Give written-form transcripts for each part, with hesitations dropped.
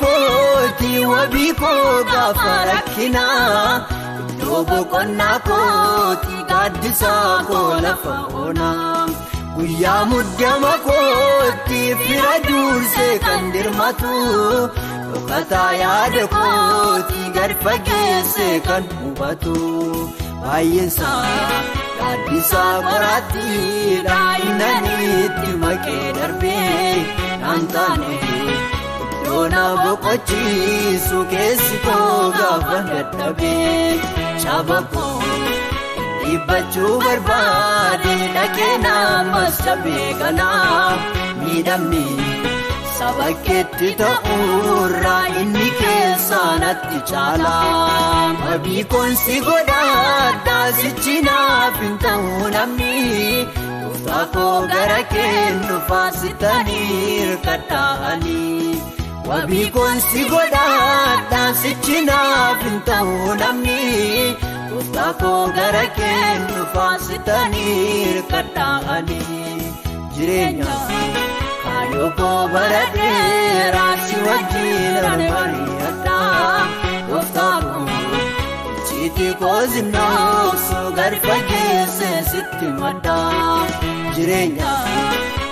Jireenya kooti wabii koo gaafa rakkinaa iddoo boqonnaa kooti gaaddisaa koo lafa onaa guyyaa muddama kooti fira dursee kan dirmatu dhokataa yaada kooti gad fageessee kan hubatu baay'eensaa gaaddisaa qoraattiidha innaniitti maqee darbee naan taane. Doona boqochiisu keessi koo gaafa dadhabee caba koo dhiibbachuu barbaade dhaqee namas cabee kanaa miidhamni saba keetti ta'uurraa inni keessaa natti caala. Wabii koonsi godhaadhaa sichi naaf hin ta'u namni. Gooftaa koo gara kennu faasitanii hirkata'anii. Wabii koonsi godhaadhaa sichi naaf hin ta'u namni. Gooftaa koo gara kennu faasitanii hirkata'anii. Jireenya kaayyoo koo bara dheeraa si wajjin ani mari'adhaa. Gooftaa koo icciitii koo zinnooksu gad fageessee sitti maddaa. Jireenya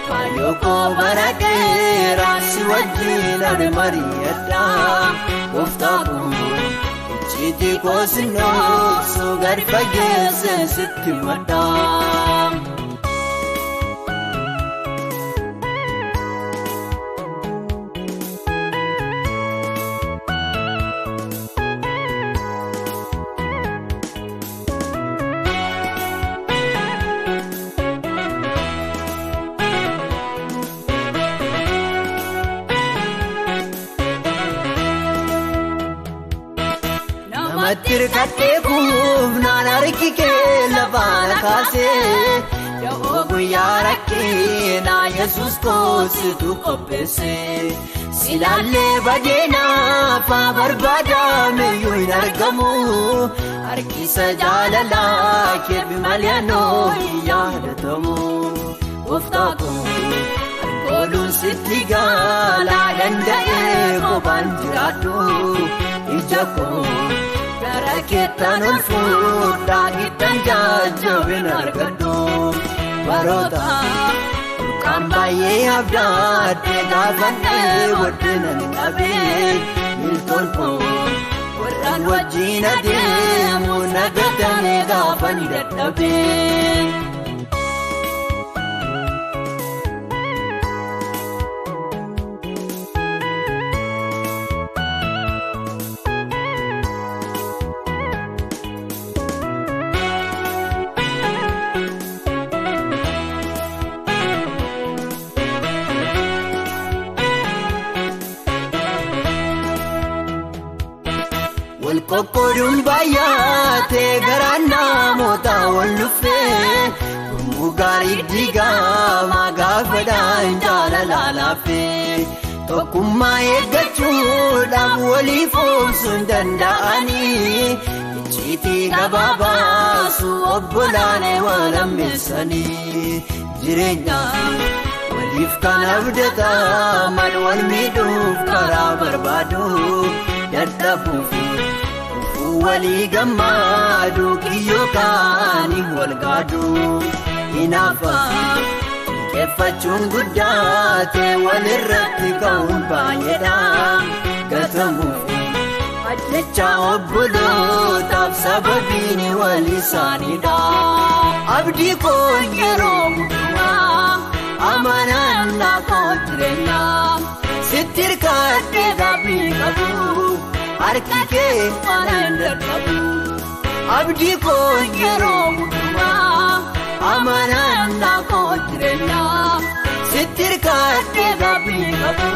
kaayyoo koo bara dheeraa si wajjin ani mari'adhaa. Gooftaa koo icciitii koo zinnooksu gad fageessee sitti maddaa. Tirkattee kuufnaan harki kee lafaan kaasee da'oo guyyaa rakkinaa Yesuus koositu qopheesse. Silaallee badeenaafaa barbaadameyyuu hin argamu harkisa jaalalaa keebi malee anoo hin yaadatamu. Gooftaa koo harkooluun sitti gaalaa danda'ee kophaan jiraadhu ija koo. Gara keettaan ol fuudhaa ittaan jajjabina argadhu. Baroota burqaan baay'ee abdaadde gaafannee waddina ni dhabee miltoon koo warraan wajjin adeemu nagatamee gaafa ni dadhabee. Qoqqooduun baay'atee garaan namoota wal dhuffee gurmuu gaarii diigamaa gaafadhaan jaalala laaffee tokkummaa eeggachuudhaaf waliif oomsuu danda'anii icciitii gabaabaasu obbolaanee wal hammeessanii jireenya waliif kan abdataman wal miidhuuf karaa barbaadu dadhabuuf. Walii gammaaduu kiyyoo kaanii wal gaaduu hinaafa qeeffachuun guddaate walirratti ka'uun baay'eedha gatamuuf ajjecha obbolootaaf sababiin wal isaaniidha. Abdii koo yeroo hundumaa amanannaa koo jireenyaa sitti hirkadhee gaabbii qabu. Harki kee waan hin dadhabu. Abdii koo yeroo hundumaa amanannaa koo jireenyaa sitti hirkadhee gaabbii qabu.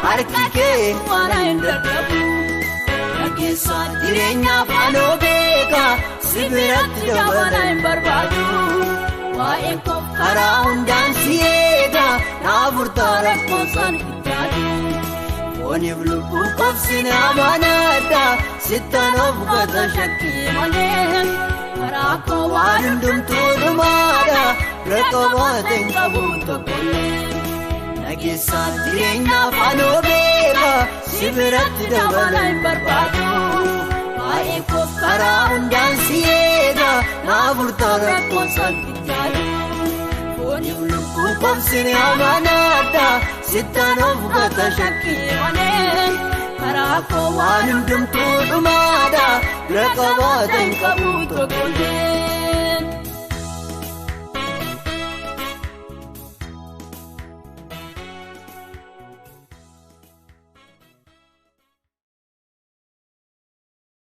Harki kee waan hin dadhabu. Nageessaan jireenyaaf anoo beeka si biratti dabala hin barbaadu. Waa'ee koo karaa hundaan si eega naaf furtaa lakkoofsaan guddaatu. Fooniif lubbuu qofsine amanaadha sittan of gata shakkii malee karaa koo waan hundumtuu dhumaadha bira qabaate hin qabu tokkollee. Nageessaan jireenyaaf anoo beeka si biratti dabala hin barbaadu. Baay'ee koof karaa hundaan si eega naaf furtaa rakkoon salphitaadhu. Fooniif lubbuu koomsine amanaadha sittaan of gata shakkii malee. Karaa koo waan hundumtuu dhumaadha bira qabaata hin qabu tokkollee.